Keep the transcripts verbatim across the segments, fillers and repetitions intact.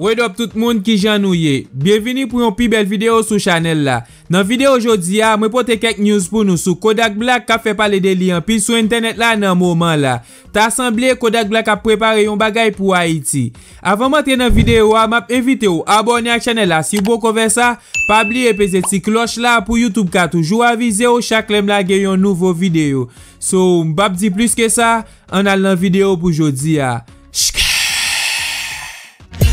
What up tout moun, kijan nou ye? Byenvini pou yon pi bèl videyo sou chanèl la. Nan videyo jodi a, mwen pote kèk news pou nou sou Kodak Black k ap fè pale de li anpil sou entènèt la nan moman la. Ta sanble Kodak Black ap prepare yon bagay pou Ayiti. Avan m antre nan videyo a, m ap envite w abòne ak chanèl la si w poko fè sa. Pa bliye peze ti klòch la pou YouTube ka toujou avize w chak lè m lage yon nouvo videyo. So, m p ap di plis ke sa, ann al nan videyo pou jodi a.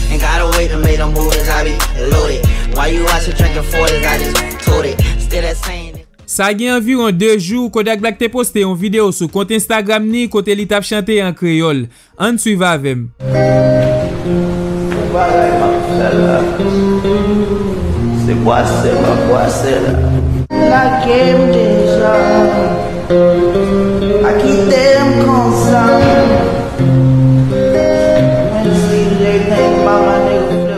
Ain't gotta wait to make them movies, I be loaded. Why you out here drinking forties, I just told it. Still that same. Sa gen anviwon de jou, Kodak Black te poste yon videyo sou kont Instagram ni kote li t ap chante an kreyòl. Ann swiv avè m. Yon bagay m ap fè la. Se bwase m ap bwase la. Lage m deja. Pa kite m konsa. Mwen si je nèg mama nèg flè.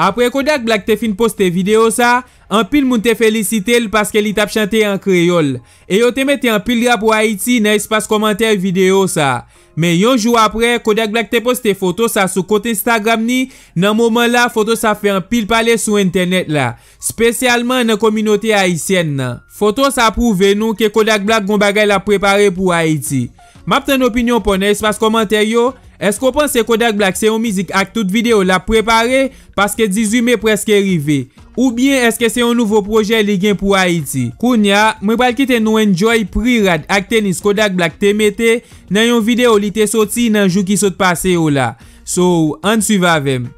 Apre Kodak Black te fin poste videyo sa, anpil moun te felisite l paske li t ap chante an kreyòl. E yo te mete anpil drapo Ayiti nan espas kòmantè videyo sa. Men yon jou apre, Kodak Black te poste foto sa sou kont Instagram ni. Nan moman la, foto sa fè anpil pale sou entènèt la, espesyalman nan kominote ayisyèn nan. Foto sa pwouve nou ke Kodak Black gon bagay l ap prepare pou Ayiti. M ap tann opinyon pa w nan espas kòmantè yo. Èske w panse Kodak Black se yon mizik ak tout videyo l ap prepare paske dizuit me prèske rive? Oubyen èske se yon nouvo pwojè li gen pou Ayiti? Kounye a, mwen pral kite nou enjoy pri rad ak tenis Kodak Black te mete nan yon videyo li te soti nan jou ki sot pase yo la. So, ann swiv avè m.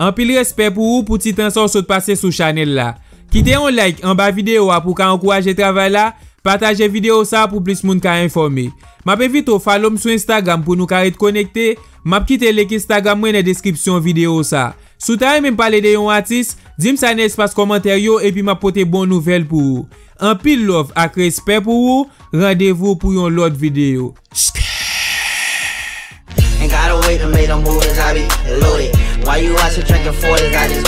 Anpil respè pou ou pou ti tan sa w sot pase sou chanèl la. Kite yon like anba videyo a pou w ka ankouraje travay la. Pataje videyo sa pou plis moun ka enfòme. M ap envite w follow m sou Instagram pou nou ka ret konekte. M ap kite link Instagram mwen nan deskripsyon videyo sa. Si w ta renmen m pale de yon atis, di m sa nan espas kòmantè yo epi m ap pote bon nouvèl pou ou. Anpil love ak respè pou ou. Randevou pou yon lòt videyo. Ain't gotta wait to make them movies, I be loaded. Why you out here drinking forties, I just